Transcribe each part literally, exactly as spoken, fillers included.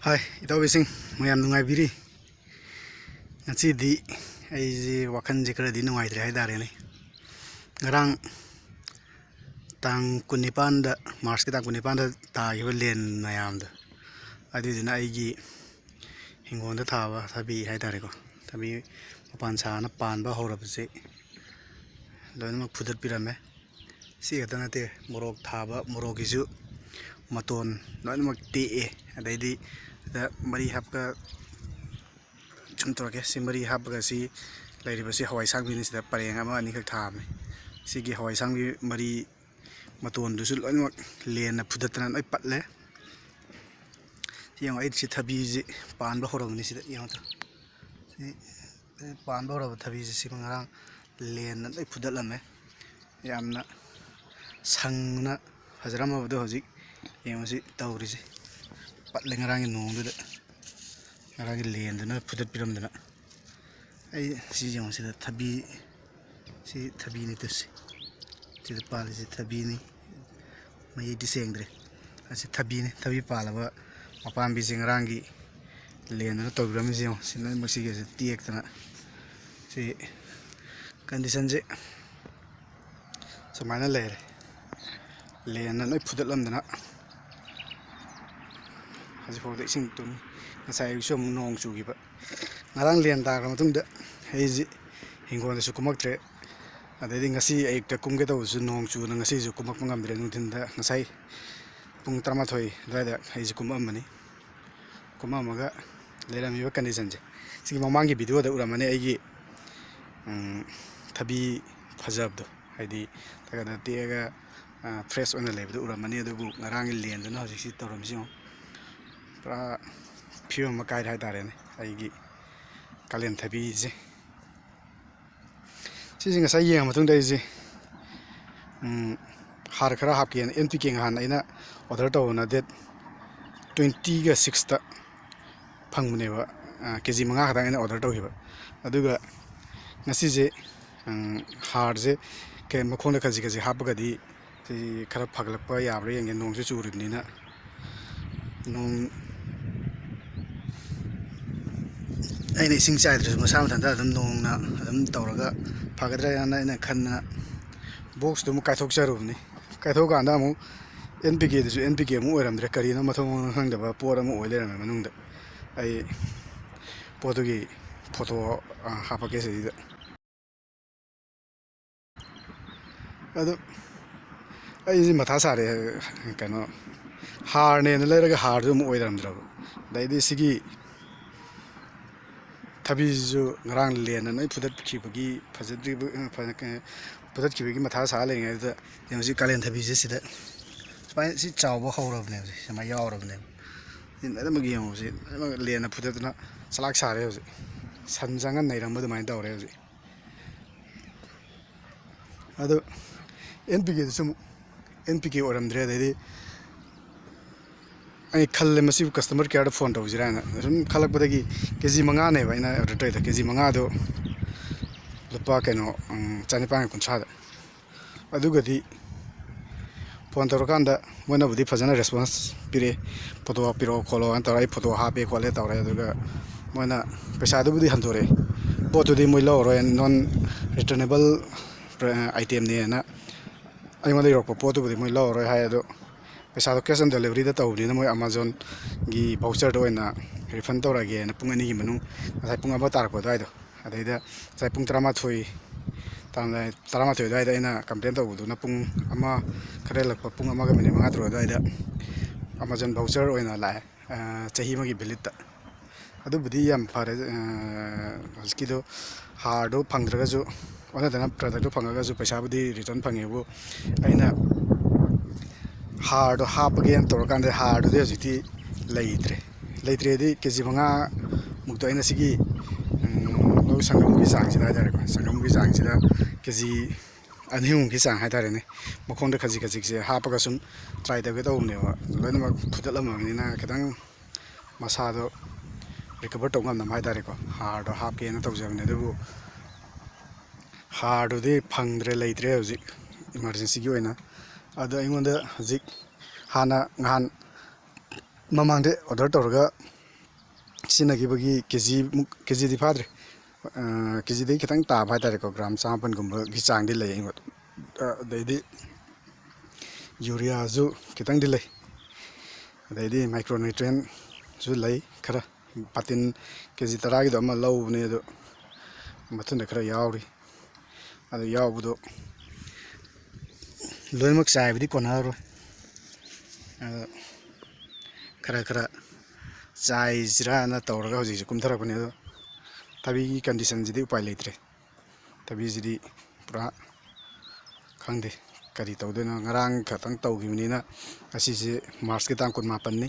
ꯍꯥꯏ, ꯏꯇꯥꯎꯕꯤꯁꯤꯡ, ꯃꯌꯥꯝ ꯅꯨꯡꯉꯥꯏꯕꯤꯔꯤ? ꯉꯁꯤꯗꯤ ꯑꯩꯁꯦ ꯋꯥꯈꯜꯁꯦ ꯈꯔꯗꯤ ꯅꯨꯡꯉꯥꯏꯇ꯭ꯔꯦ ꯍꯥꯏꯇꯥꯔꯦꯅꯦ꯫ ꯉꯔꯥꯡ ꯇꯥꯡ ꯀꯨꯟꯅꯤꯄꯥꯟꯗ, ꯃꯥꯔꯁꯀꯤ ꯇꯥꯡ ꯀꯨꯟꯅꯤꯄꯥꯟꯗ ꯇꯥꯈꯤꯕ ꯂꯦꯟ ꯃꯌꯥꯝꯗꯣ, ꯑꯗꯨꯏꯗꯨꯅ ꯑꯩꯒꯤ ꯍꯤꯡꯒꯣꯜꯗ ꯊꯥꯕ ꯊꯕꯤ ꯍꯥꯏꯇꯥꯔꯦꯀꯣ, ꯊꯕꯤ ꯃꯄꯥꯟ ꯁꯥꯅ ꯄꯥꯟꯕ ꯍꯧꯔꯕꯁꯦ ꯂꯣꯏꯅꯃꯛ ꯐꯨꯗꯠꯄꯤꯔꯝꯃꯦ꯫ ꯁꯤ ꯈꯛꯇ ꯅꯠꯇꯦ, ꯃꯣꯔꯣꯛ ꯊꯥꯕ ꯃꯣꯔꯣꯛꯀꯤꯁꯨ ꯃꯇꯣꯟ ꯂꯣꯏꯅꯃꯛ ꯇꯦꯛꯑꯦ꯫ ꯑꯗꯩꯗꯤ ꯁꯤꯗ ꯃꯔꯤ ꯍꯥꯞꯀ ꯁꯨꯝ ꯇꯧꯔꯛꯀꯦ꯫ ꯁꯤ ꯃꯔꯤ ꯍꯥꯞꯄꯒ ꯁꯤ ꯂꯩꯔꯤꯕꯁꯤ ꯍꯋꯥꯏ ꯑꯁꯥꯡꯕꯤꯅꯤ꯫ ꯁꯤꯗ ꯄꯔꯦꯡ ꯑꯃ ꯑꯅꯤꯈꯛ ꯊꯥꯕꯅꯤ꯫ ꯁꯤꯒꯤ ꯍꯋꯥꯏ ꯑꯁꯥꯡꯕꯤ ꯃꯔꯤ ꯃꯇꯣꯟꯗꯨꯁꯨ ꯂꯣꯏꯅꯃꯛ ꯂꯦꯟꯅ ꯐꯨꯗꯠꯇꯅ ꯂꯣꯏ ꯄꯠꯂꯦ꯫ ꯌꯦꯡꯉꯣ, ꯑꯩ ꯁꯤ ꯊꯕꯤꯁꯤ ꯄꯥꯟꯕ ꯍꯧꯔꯕꯅꯤ꯫ ꯁꯤꯗ ꯌꯦꯡꯉꯣ ꯇꯨ꯫ ꯁꯤ ꯄꯥꯟꯕ ꯍꯧꯔꯕ ꯊꯕꯤꯁꯦ ꯁꯤꯃ ꯉꯔꯥꯡ ꯂꯦꯟꯅ ꯂꯣꯏ ꯐꯨꯗꯠꯂꯝꯃꯦ꯫ ꯌꯥꯝꯅ ꯁꯪꯅ ꯐꯖꯔꯝꯃꯕꯗꯣ ꯍꯧꯖꯤꯛ ꯌꯦꯡꯉꯨ ꯁꯤ ꯇꯧꯔꯤꯁꯦ꯫ ꯄꯠꯂꯦ ꯉꯔꯥꯡꯒꯤ ꯅꯣꯡꯗꯨꯗ, ꯉꯔꯥꯡꯒꯤ ꯂꯦꯟꯗꯨꯅ ꯐꯨꯗꯠꯄꯤꯔꯝꯗꯅ꯫ ꯑꯩ ꯁꯤ ꯌꯦꯡꯉꯨ, ꯁꯤꯗ ꯊꯕꯤ, ꯁꯤ ꯊꯕꯤꯅꯤ ꯇꯨꯁꯤ꯫ ꯁꯤꯗ ꯄꯥꯜꯂꯤꯁꯤ ꯊꯕꯤꯅꯤ꯫ ꯃꯌꯦꯛꯇꯤ ꯁꯦꯡꯗ꯭ꯔꯦ꯫ ꯑꯁꯤ ꯊꯕꯤꯅꯤ, ꯊꯕꯤ ꯄꯥꯜꯂꯕ ꯃꯄꯥꯝꯕꯤꯁꯦ ꯉꯔꯥꯡꯒꯤ ꯂꯦꯟꯗꯨꯅ ꯇꯧꯕꯤꯔꯝꯃꯤꯁꯦ ꯌꯦꯡꯉꯣ꯫ ꯁꯤ ꯂꯣꯏꯅꯃꯛ ꯁꯤꯒꯁꯦ ꯇꯦꯛꯇꯅ ꯁꯤ ꯀꯟꯗꯤꯁꯟꯁꯦ ꯁꯨꯃꯥꯏꯅ ꯂꯩꯔꯦ꯫ ꯂꯦꯟꯅ ꯂꯣꯏ ꯐꯨꯗꯠꯂꯝꯗꯅ ꯍꯧꯖꯤꯛꯐꯥꯎꯗ ꯏꯁꯤꯡ ꯇꯨꯡ-, ꯉꯁꯥꯏ ꯑꯌꯨꯛꯁꯨ ꯑꯃꯨꯛ ꯅꯣꯡ ꯆꯨꯈꯤꯕ꯫ ꯉꯔꯥꯡ ꯂꯦꯟ ꯇꯥꯈ꯭ꯔ ꯃꯇꯨꯡꯗ ꯑꯩꯁꯤ ꯍꯤꯡꯒꯣꯜꯗꯁꯨ ꯀꯨꯝꯃꯛꯇ꯭ꯔꯦ꯫ ꯑꯗꯩꯗꯤ ꯉꯁꯤ ꯑꯌꯨꯛꯇ ꯀꯨꯝꯒꯦ ꯇꯧꯕꯁꯨ ꯅꯣꯡ ꯆꯨꯗꯅ ꯉꯁꯤꯁꯨ ꯀꯨꯝꯃꯛꯄ ꯉꯝꯗ꯭ꯔꯦ꯫ ꯅꯨꯡꯊꯤꯟꯗ ꯉꯁꯥꯏ ꯄꯨꯡ ꯇꯔꯥꯃꯥꯊꯣꯏ ꯑꯗꯨꯋꯥꯏꯗ ꯑꯩꯁꯦ ꯀꯨꯝꯃꯛꯑꯝꯕꯅꯤ꯫ ꯀꯨꯝꯃꯛꯑꯝꯃꯒ ꯂꯩꯔꯝꯃꯤꯕ ꯀꯟꯗꯤꯁꯟꯁꯦ, ꯁꯤꯒꯤ ꯃꯃꯥꯡꯒꯤ ꯚꯤꯗꯤꯑꯣꯗ ꯎꯔꯝꯃꯅꯤ ꯑꯩꯒꯤ, ꯎꯝ, ꯊꯕꯤ ꯐꯖꯕꯗꯣ, ꯍꯥꯏꯗꯤ ꯇꯒꯗ ꯇꯦꯛꯑꯒ, ꯑ, ꯐ꯭ꯔꯦꯁ ꯑꯣꯏꯅ ꯂꯩꯕꯗꯣ ꯎꯔꯝꯃꯅꯤ꯫ ꯑꯗꯨꯕꯨ ꯉꯔꯥꯡꯒꯤ ꯂꯦꯟꯗꯨꯅ ꯍꯧꯖꯤꯛꯁꯤ ꯇꯧꯔꯝꯃꯤꯁꯤ ꯌꯦꯡꯉꯣ, ꯄꯨꯔꯥ ꯐꯤꯕꯝ ꯑꯃ ꯀꯥꯏꯔꯦ ꯍꯥꯏꯇꯥꯔꯦꯅꯦ ꯑꯩꯒꯤ ꯀꯥꯂꯦꯟ ꯊꯕꯤꯁꯦ꯫ ꯁꯤꯁꯦ ꯉꯁꯥꯏ ꯌꯦꯡꯉ ꯃꯇꯨꯡꯗ ꯑꯩꯁꯦ, ꯎꯝ, ꯍꯥꯔ ꯈꯔ ꯍꯥꯞꯀꯦꯅ ꯑꯦꯟ ꯄꯤ ꯀꯦ ꯉꯍꯥꯟ ꯑꯩꯅ ꯑꯣꯔꯗꯔ ꯇꯧꯕꯅ ꯗꯦꯠ ꯇ꯭ꯋꯦꯟꯇꯤꯒ ꯁꯤꯛꯁꯇ ꯐꯪꯕꯅꯦꯕ꯫ ꯑ, ꯀꯦ ꯖꯤ ꯃꯉꯥ ꯈꯛꯇꯪ ꯑꯩꯅ ꯑꯣꯔꯗꯔ ꯇꯧꯈꯤꯕ꯫ ꯑꯗꯨꯒ ꯉꯁꯤꯁꯦ, ꯎꯝ, ꯍꯥꯔꯁꯦ ꯀꯩ ꯃꯈꯣꯡꯗ ꯈꯖꯤꯛ ꯈꯖꯤꯛ ꯍꯥꯞꯄꯒꯗꯤ ꯁꯤ ꯈꯔ ꯐꯒꯠꯂꯛꯄ ꯌꯥꯕ꯭ꯔꯥ ꯌꯦꯡꯒꯦ꯫ ꯅꯣꯡꯁꯨ ꯆꯨꯔꯤꯕꯅꯤꯅ, ꯅꯣꯡ ꯑꯩꯅ ꯏꯁꯤꯡ ꯆꯥꯏꯗ꯭ꯔꯁꯨ ꯃꯁꯥ ꯃꯊꯟꯇ ꯑꯗꯨꯝ ꯅꯣꯡꯅ ꯑꯗꯨꯝ ꯇꯧꯔꯒ ꯐꯒꯗ꯭ꯔꯥꯅ ꯑꯩꯅ ꯈꯟꯗꯅ boxꯇꯨ ꯑꯃꯨꯛ ꯀꯥꯏꯊꯣꯛꯆꯔꯨꯕꯅꯤ꯫ ꯀꯥꯏꯊꯣꯛꯑꯀꯥꯟꯗ ꯑꯃꯨꯛ N P Kꯗꯨꯁꯨ N P K ꯑꯃꯨꯛ ꯑꯣꯏꯔꯝꯗ꯭ꯔꯦ, ꯀꯔꯤꯅꯣ ꯃꯊꯣꯡ ꯃꯔꯝ ꯈꯪꯗꯕ ꯄꯣꯠ ꯑꯃ ꯑꯣꯏ ꯂꯩꯔꯝꯃꯦ ꯃꯅꯨꯡꯗ꯫ ꯑꯩ ꯄꯣꯠꯇꯨꯒꯤ photo, ꯑ, ꯍꯥꯞꯄꯛꯀꯦ ꯁꯤꯗ꯫ ꯑꯗꯨ ꯑꯩꯁꯦ ꯃꯊꯥ ꯁꯥꯔꯦ, ꯀꯩꯅꯣ, ꯍꯥꯔꯅꯦꯅ ꯂꯩꯔꯒ ꯍꯥꯔꯁꯨ ꯑꯃꯨꯛ ꯑꯣꯏꯔꯝꯗ꯭ꯔꯕ꯫ ꯑꯗꯩꯗꯤ ꯁꯤꯒꯤ ꯊꯕꯤꯁꯤꯁꯨ ꯉꯔꯥꯡ ꯂꯦꯟꯅ ꯂꯣꯏ ꯐꯨꯗꯠꯈꯤꯕꯒꯤ ꯐꯖꯗ꯭ꯔꯤꯕ, ꯐꯖ-, ꯐꯨꯗꯠꯈꯤꯕꯒꯤ ꯃꯊꯥ ꯁꯥ ꯂꯩꯔꯤꯉꯩꯗꯨꯗ, ꯌꯦꯡꯉꯨ, ꯁꯤ ꯀꯥꯂꯦꯟ ꯊꯕꯤꯁꯦ ꯁꯤꯗ ꯁꯨꯃꯥꯏꯅ ꯁꯤ ꯆꯥꯎꯕ ꯍꯧꯔꯕꯅꯦꯕ, ꯁꯤ ꯁꯨꯃꯥꯏꯅ ꯌꯥꯎꯔꯕꯅꯦꯕ꯫ ꯁꯤ ꯂꯣꯏꯅꯃꯛ ꯌꯦꯡꯉꯨ, ꯁꯤ ꯂꯣꯏꯅꯃꯛ ꯂꯦꯟꯅ ꯐꯨꯗꯠꯇꯅ ꯆꯂꯥꯛ ꯁꯥꯔꯦ ꯍꯧꯖꯤꯛ꯫ ꯁꯟ ꯆꯪꯉ ꯅꯩꯔꯝꯕ ꯑꯗꯨꯃꯥꯏꯅ ꯇꯧꯔꯦ ꯍꯧꯖꯤꯛ꯫ ꯑꯗꯨ N P Kꯗꯨꯁꯨ ꯑꯃꯨꯛ N P K ꯑꯣꯏꯔꯝꯗ꯭ꯔꯦ꯫ ꯑꯗꯩꯗꯤ ꯑꯩ ꯈꯜꯂꯦ, ꯃꯁꯤꯕꯨ customer careꯗ phone ꯇꯧꯁꯤꯔꯥ ꯍꯥꯏꯅ꯫ ꯁꯨꯝ ꯈꯜꯂꯛꯄꯗꯒꯤ, ꯀꯦ ꯖꯤ ꯃꯉꯥꯅꯦꯕ ꯑꯩꯅ order ꯇꯧꯔꯤꯗꯣ, ꯀꯦ ꯖꯤ ꯃꯉꯥꯗꯣ ꯂꯨꯄꯥ, ꯀꯩꯅꯣ, ꯎꯝ, ꯆꯅꯤꯄꯥꯟꯒ ꯀꯨꯟꯊ꯭ꯔꯥꯗ꯫ ꯑꯗꯨꯒꯗꯤ phone ꯇꯧꯔꯀꯥꯟꯗ ꯃꯣꯏꯅꯕꯨꯗꯤ ꯐꯖꯅ response ꯄꯤꯔꯛꯑꯦ, "photo ꯄꯤꯔꯛꯑꯣ ꯈꯣꯠꯂꯣ" ꯍꯥꯏꯅ ꯇꯧꯔꯒ ꯑꯩ photo ꯍꯥꯞꯄꯦ ꯈꯣꯠꯂꯦ ꯇꯧꯔꯦ꯫ ꯑꯗꯨꯒ ꯃꯣꯏꯅ ꯄꯩꯁꯥꯗꯨꯕꯨꯗꯤ ꯍꯟꯗꯣꯔꯛꯑꯦ, ꯄꯣꯠꯇꯨꯗꯤ ꯃꯣꯏ ꯂꯧꯔꯔꯣꯏ, non returnable itemꯅꯦꯅ ꯑꯩꯉꯣꯟꯗ ꯌꯧꯔꯛꯄ ꯄꯣꯠꯇꯨꯕꯨꯗꯤ ꯃꯣꯏ ꯂꯧꯔꯔꯣꯏ ꯍꯥꯏ꯫ ꯑꯗꯣ ꯄꯩꯁꯥꯗꯣ cash on deliveryꯗ ꯇꯧꯕꯅꯤꯅ, ꯃꯣꯏ Amazonꯒꯤ voucherꯗꯣ ꯑꯣꯏꯅ refund ꯇꯧꯔꯛꯑꯒꯦꯅ ꯄꯨꯡ ꯑꯅꯤꯒꯤ ꯃꯅꯨꯡ, ꯉꯁꯥꯏ ꯄꯨꯡ ꯑꯃ ꯇꯥꯔꯛꯄ ꯑꯗꯨꯋꯥꯏꯗꯣ, ꯑꯗꯩꯗ ꯉꯁꯥꯏ ꯄꯨꯡ ꯇꯔꯥꯃꯥꯊꯣꯏ ꯇꯥꯔꯝꯗꯥꯏ, ꯇꯔꯥꯃꯥꯊꯣꯏ ꯑꯗꯨꯋꯥꯏꯗ ꯑꯩꯅ complain ꯇꯧꯕꯗꯨꯅ ꯄꯨꯡ ꯑꯃ ꯈꯔ ꯍꯦꯜꯂꯛꯄ, ꯄꯨꯡ ꯑꯃꯒ minute ꯃꯉꯥ ꯇꯔꯨꯛ ꯑꯗꯨꯋꯥꯏꯗ Amazon voucher ꯑꯣꯏꯅ ꯂꯥꯛꯑꯦ, ꯑ, ꯆꯍꯤ ꯑꯃꯒꯤ validꯇ꯫ ꯑꯗꯨꯕꯨꯗꯤ ꯌꯥꯝ ꯐꯔꯦ꯫ ꯑ, ꯍꯧꯖꯤꯛꯀꯤꯗꯣ ꯍꯥꯔꯗꯣ ꯐꯪꯗ꯭ꯔꯒꯁꯨ, ꯑꯣꯟꯅ ꯇꯩꯅ productꯇꯣ ꯐꯪꯉꯒꯁꯨ ꯄꯩꯁꯥꯕꯨꯗꯤ return ꯐꯪꯉꯦꯕꯨ, ꯑꯩꯅ ꯍꯥꯔꯗꯣ ꯍꯥꯞꯄꯒꯦꯅ ꯇꯧꯔꯀꯥꯟꯗ ꯍꯥꯔꯗꯨꯗꯤ ꯍꯧꯖꯤꯛꯇꯤ ꯂꯩꯇ꯭ꯔꯦ꯫ ꯂꯩꯇ꯭ꯔꯦꯗꯤ ꯀꯦ ꯖꯤ ꯃꯉꯥ ꯃꯨꯛꯇꯣ ꯑꯩꯅ ꯁꯤꯒꯤ, ꯎꯝ, ꯂꯧ ꯁꯪꯒꯝꯒꯤ ꯆꯥꯡꯁꯤꯗ ꯍꯥꯏꯇꯥꯔꯦꯀꯣ, ꯁꯪꯒꯝꯒꯤ ꯆꯥꯡꯁꯤꯗ ꯀꯦ ꯖꯤ ꯑꯅꯤ ꯑꯍꯨꯝꯒꯤ ꯆꯥꯡ ꯍꯥꯏꯇꯥꯔꯦꯅꯦ, ꯃꯈꯣꯡꯗ ꯈꯖꯤꯛ ꯈꯖꯤꯛꯁꯦ ꯍꯥꯞꯄꯒ ꯁꯨꯝ try ꯇꯧꯒꯦ ꯇꯧꯕꯅꯦꯕ꯫ ꯂꯣꯏꯅꯃꯛ ꯐꯨꯗꯠꯂꯝꯃꯕꯅꯤꯅ ꯈꯤꯇꯪ ꯃꯁꯥꯗꯣ recover ꯇꯧ ꯉꯝꯅꯕ ꯍꯥꯏꯇꯥꯔꯦꯀꯣ, ꯍꯥꯔꯗꯣ ꯍꯥꯞꯀꯦꯅ ꯇꯧꯖꯕꯅꯦ꯫ ꯑꯗꯨꯕꯨ ꯍꯥꯔꯗꯨꯗꯤ ꯐꯪꯗ꯭ꯔꯦ, ꯂꯩꯇ꯭ꯔꯦ ꯍꯧꯖꯤꯛ emergencyꯒꯤ ꯑꯣꯏꯅ꯫ ꯑꯗꯣ ꯑꯩꯉꯣꯟꯗ ꯍꯧꯖꯤꯛ, ꯍꯥꯟꯅ ꯅꯍꯥꯟ ꯃꯃꯥꯡꯗ order ꯇꯧꯔꯒ ꯁꯤꯖꯤꯟꯅꯈꯤꯕꯒꯤ ꯀꯦ ꯖꯤꯃꯨꯛ, ꯀꯦ ꯖꯤꯗꯤ ꯐꯥꯗ꯭ꯔꯦ, ꯀꯦ ꯖꯤꯗꯒꯤ ꯈꯤꯇꯪ ꯇꯥꯕ ꯍꯥꯏꯇꯥꯔꯦꯀꯣ, ꯒ꯭ꯔꯥꯝ ꯆꯥꯃꯥꯄꯟꯒꯨꯝꯕꯒꯤ ꯆꯥꯡꯗꯤ ꯂꯩ ꯑꯩꯉꯣꯟꯗ꯫ ꯑꯗꯩꯗꯤ ꯌꯨꯔꯤꯌꯥꯁꯨ ꯈꯤꯇꯪꯗꯤ ꯂꯩ, ꯑꯗꯩꯗꯤ ꯃꯥꯏꯀ꯭ꯔꯣꯅ꯭ꯌꯨꯇ꯭ꯔꯤꯌꯦꯟꯁꯨ ꯂꯩ ꯈꯔ꯫ ꯄꯥꯇꯤꯟ ꯀꯦ ꯖꯤ ꯇꯔꯥꯒꯤꯗꯣ ꯑꯃ ꯂꯧꯕꯅꯦ, ꯑꯗꯣ ꯃꯊꯟꯗ ꯈꯔ ꯌꯥꯎꯔꯤ꯫ ꯑꯗꯨ ꯌꯥꯎꯕꯗꯣ ꯂꯣꯏꯅꯃꯛ ꯆꯥꯏꯕꯗꯤ ꯀꯣꯟꯅꯔꯔꯣꯏ꯫ ꯑꯗꯣ ꯈꯔ ꯈꯔ ꯆꯥꯏꯁꯤꯔꯥꯅ ꯇꯧꯔꯒ ꯍꯧꯖꯤꯛꯁꯦ ꯀꯨꯝꯊꯔꯛꯄꯅꯦ꯫ ꯑꯗꯣ ꯊꯕꯤꯒꯤ ꯀꯟꯗꯤꯁꯟꯁꯤꯗꯤ ꯎꯄꯥꯏ ꯂꯩꯇ꯭ꯔꯦ꯫ ꯊꯕꯤꯁꯤꯗꯤ ꯄꯨꯔꯥ ꯈꯪꯗꯦ ꯀꯔꯤ ꯇꯧꯗꯣꯏꯅꯣ꯫ ꯉꯔꯥꯡ ꯈꯛꯇꯪ ꯇꯧꯈꯤꯕꯅꯤꯅ ꯉꯁꯤꯁꯦ ꯃꯥꯔꯁꯀꯤ ꯇꯥꯡ ꯀꯨꯟꯃꯥꯄꯟꯅꯤ꯫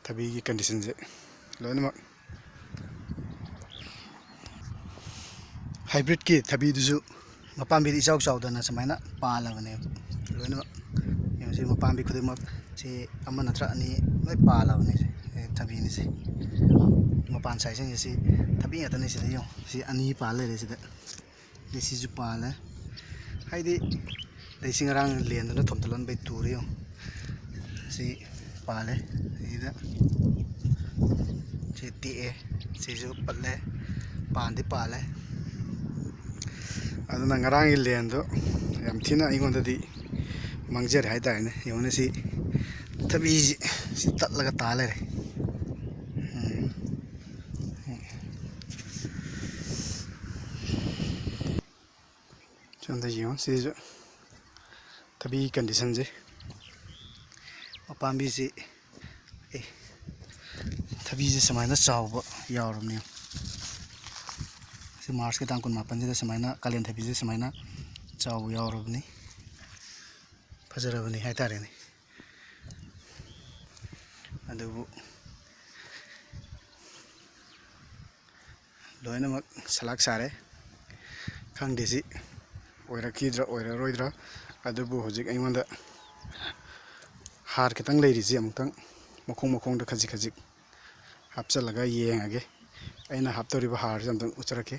ꯊꯕꯤꯒꯤ ꯀꯟꯗꯤꯁꯟꯁꯦ ꯂꯣꯏꯅꯃꯛ ꯍꯥꯏꯕ꯭ꯔꯤꯠꯀꯤ ꯊꯕꯤꯗꯨꯁꯨ ꯃꯄꯥꯝꯕꯤꯗꯤ ꯏꯆꯥꯎ ꯆꯥꯎꯗꯅ ꯁꯨꯃꯥꯏꯅ ꯄꯥꯜꯂꯕꯅꯦꯕ ꯂꯣꯏꯅꯃꯛ꯫ ꯌꯦꯡꯉꯨ, ꯁꯤ ꯃꯄꯥꯝꯕꯤ ꯈꯨꯗꯤꯡꯃꯛ ꯁꯤ ꯑꯃ ꯅꯠꯇ꯭ꯔ ꯑꯅꯤ ꯂꯣꯏ ꯄꯥꯜꯂꯕꯅꯦ꯫ ꯁꯤ, ꯑꯦ, ꯊꯕꯤꯅꯤꯁꯦ꯫ ꯃꯄꯥꯟ ꯁꯥꯏꯠꯁꯤꯡꯁꯦ ꯁꯤ ꯊꯕꯤ ꯉꯥꯛꯇꯅꯦ꯫ ꯁꯤꯗ ꯌꯦꯡꯉꯨ, ꯁꯤ ꯑꯅꯤ ꯄꯥꯜ ꯂꯩꯔꯦ ꯁꯤꯗ꯫ ꯑꯗꯩ ꯁꯤꯁꯨ ꯄꯥꯜꯂꯦ꯫ ꯍꯥꯏꯗꯤ ꯂꯩꯁꯤ ꯉꯔꯥꯡ ꯂꯦꯟꯗꯨꯅ ꯊꯣꯝꯇꯠꯍꯟꯕꯩ ꯇꯨꯔꯦ ꯌꯦꯡꯉꯨ꯫ ꯁꯤ ꯄꯥꯜꯂꯦ꯫ ꯁꯤꯗ ꯁꯤ ꯇꯦꯛꯑꯦ꯫ ꯁꯤꯁꯨ ꯄꯠꯂꯦ꯫ ꯄꯥꯟꯗꯤ ꯄꯥꯜꯂꯦ꯫ ꯑꯗꯨꯅ ꯉꯔꯥꯡꯒꯤ ꯂꯦꯟꯗꯣ ꯌꯥꯝ ꯊꯤꯅ ꯑꯩꯉꯣꯟꯗꯗꯤ ꯃꯥꯡꯖꯔꯦ ꯍꯥꯏꯇꯥꯔꯦꯅꯦ꯫ ꯌꯦꯡꯉꯨꯅꯦ ꯁꯤ ꯊꯕꯤꯁꯤ ꯁꯤ ꯇꯠꯂꯒ ꯇꯥ ꯂꯩꯔꯦ꯫ ꯎꯝ꯫ ꯁꯣꯝꯗ ꯌꯦꯡꯉꯣ, ꯁꯤꯁꯨ ꯊꯕꯤ ꯀꯟꯗꯤꯁꯟꯁꯦ꯫ ꯃꯄꯥꯝꯕꯤꯁꯤ, ꯑꯦ, ꯊꯕꯤꯁꯦ ꯁꯨꯃꯥꯏꯅ ꯆꯥꯎꯕ ꯌꯥꯎꯔꯕꯅꯦ꯫ ꯁꯤ ꯃꯥꯔꯁꯀꯤ ꯇꯥꯡ ꯀꯨꯟꯃꯥꯄꯟꯁꯤꯗ ꯁꯨꯃꯥꯏꯅ ꯀꯥꯂꯦꯟ ꯊꯕꯤꯁꯦ ꯁꯨꯃꯥꯏꯅ ꯆꯥꯎꯕ ꯌꯥꯎꯔꯕꯅꯤ꯫ ꯐꯖꯔꯕꯅꯤ ꯍꯥꯏꯇꯥꯔꯦꯅꯦ꯫ ꯑꯗꯨꯕꯨ ꯂꯣꯏꯅꯃꯛ ꯁꯂꯥꯛ ꯁꯥꯔꯦ꯫ ꯈꯪꯗꯦ ꯁꯤ ꯑꯣꯏꯔꯛꯈꯤꯗ꯭ꯔꯥ ꯑꯣꯏꯔꯔꯣꯏꯗ꯭ꯔꯥ꯫ ꯑꯗꯨꯕꯨ ꯍꯧꯖꯤꯛ ꯑꯩꯉꯣꯟꯗ ꯍꯥꯔ ꯈꯤꯇꯪ ꯂꯩꯔꯤꯁꯤ ꯑꯃꯨꯛꯇꯪ ꯃꯈꯣꯡ ꯃꯈꯣꯡꯗ ꯈꯖꯤꯛ ꯈꯖꯤꯛ ꯍꯥꯞꯆꯤꯜꯂꯒ ꯌꯦꯡꯉꯒꯦ꯫ ꯑꯩꯅ ꯍꯥꯞꯇꯧꯔꯤꯕ ꯍꯥꯔꯁꯦ ꯑꯃꯨꯛꯇꯪ ꯎꯠꯆꯔꯛꯀꯦ꯫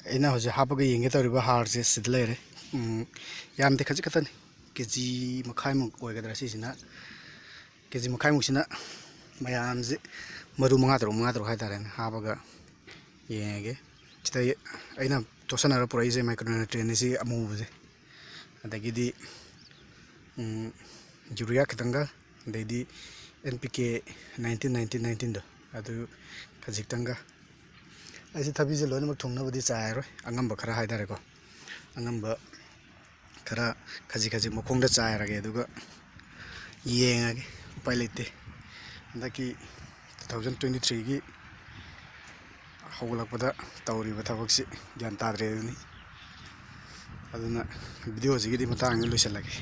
ꯑꯩꯅ ꯍꯧꯖꯤꯛ ꯍꯥꯞꯄꯒ ꯌꯦꯡꯒꯦ ꯇꯧꯔꯤꯕ ꯍꯥꯔꯁꯦ ꯁꯤꯗ ꯂꯩꯔꯦ꯫ ꯎꯝ, ꯌꯥꯝꯗꯤ ꯈꯖꯤꯛ ꯈꯛꯇꯅꯤ, ꯀꯦ ꯖꯤ ꯃꯈꯥꯏꯃꯨꯛ ꯑꯣꯏꯒꯗ꯭ꯔꯥ ꯁꯤꯁꯤꯅ꯫ ꯀꯦ ꯖꯤ ꯃꯈꯥꯏꯃꯨꯛꯁꯤꯅ ꯃꯌꯥꯝꯁꯦ ꯃꯔꯨ ꯃꯉꯥ ꯇꯔꯨꯛ, ꯃꯉꯥ ꯇꯔꯨꯛ ꯍꯥꯏꯇꯥꯔꯦꯅꯦ, ꯍꯥꯞꯄꯒ ꯌꯦꯡꯉꯒꯦ꯫ ꯁꯤꯗ ꯑꯩꯅ ꯇꯣꯠꯁꯟꯅꯔ ꯄꯨꯔꯛꯏꯁꯦ micronutrient ꯁꯤ ꯑꯃꯨꯕꯁꯦ, ꯑꯗꯒꯤꯗꯤ ꯎꯝ, urea ꯈꯤꯇꯪꯒ, ꯑꯗꯩꯗꯤ N P K nineteen nineteen nineteen ꯗꯣ, ꯑꯗꯨ ꯈꯖꯤꯛꯇꯪꯒ꯫ ꯑꯩꯁꯦ ꯊꯕꯤꯁꯦ ꯂꯣꯏꯅꯃꯛ ꯊꯨꯡꯅꯕꯗꯤ ꯆꯥꯏꯔꯣꯏ, ꯑꯉꯝꯕ ꯈꯔ ꯍꯥꯏꯇꯥꯔꯦꯀꯣ, ꯑꯉꯝꯕ ꯈꯔ ꯈꯖꯤꯛ ꯈꯖꯤꯛ ꯃꯈꯣꯡꯗ ꯆꯥꯏꯔꯒꯦ, ꯑꯗꯨꯒ ꯌꯦꯡꯉꯒꯦ꯫ ꯎꯄꯥꯏ ꯂꯩꯇꯦ, ꯍꯟꯗꯛꯀꯤ two thousand twenty three ꯒꯤ ꯍꯧꯒꯠꯂꯛꯄꯗ ꯇꯧꯔꯤꯕ ꯊꯕꯛꯁꯤ ꯒ꯭ꯌꯥꯟ ꯇꯥꯗ꯭ꯔꯦ ꯑꯗꯨꯅꯤ꯫ ꯑꯗꯨꯅ video ꯁꯤꯒꯤꯗꯤ ꯃꯇꯥꯡꯁꯤꯗ ꯂꯣꯏꯁꯤꯜꯂꯒꯦ꯫